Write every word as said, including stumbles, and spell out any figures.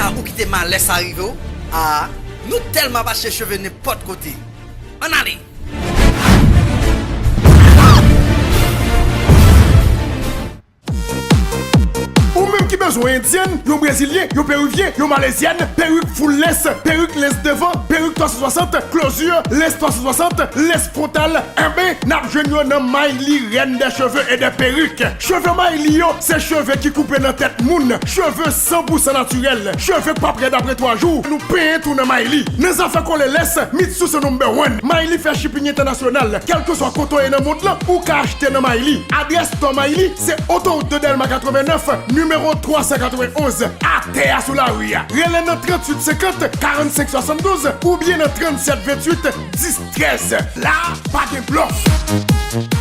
Ou kite malè sa rive w? Ah, nou tèlman ap achte cheve nenpòt kote. Ann ale! Ou menm ki bezwen endyèn, yon brezilyen, yon perivyen, yon malezyèn, perik full lace, perik lace devan, perik twa san swasant, closure, lace twa san swasant, lace frontal, enben, n ap jwenn yo nan Mayli, reine des cheveux et des perruques. Cheve Mayli yo, se cheve ki koupe nan tèt moun, cheve san pou san natirèl, cheve k p ap rèd apre twa jou, nou penyen tou nan Mayli. Nan zafè kole lace, Mitsu se number one. Mayli fè shipping entènasyonal, kèlkeswa kote w ye nan mond lan, ou ka achte nan Mayli. Adrès Store Mayli, se otowout de Dèlma katrevennnèf, nimewo twa san katrevenn onz, atè a sou lari a. Rele nan tranntuit senkant, karannsenk swasanndouz oubyen nan tranntsèt venntuit, dis trèz. La, pa gen blòf!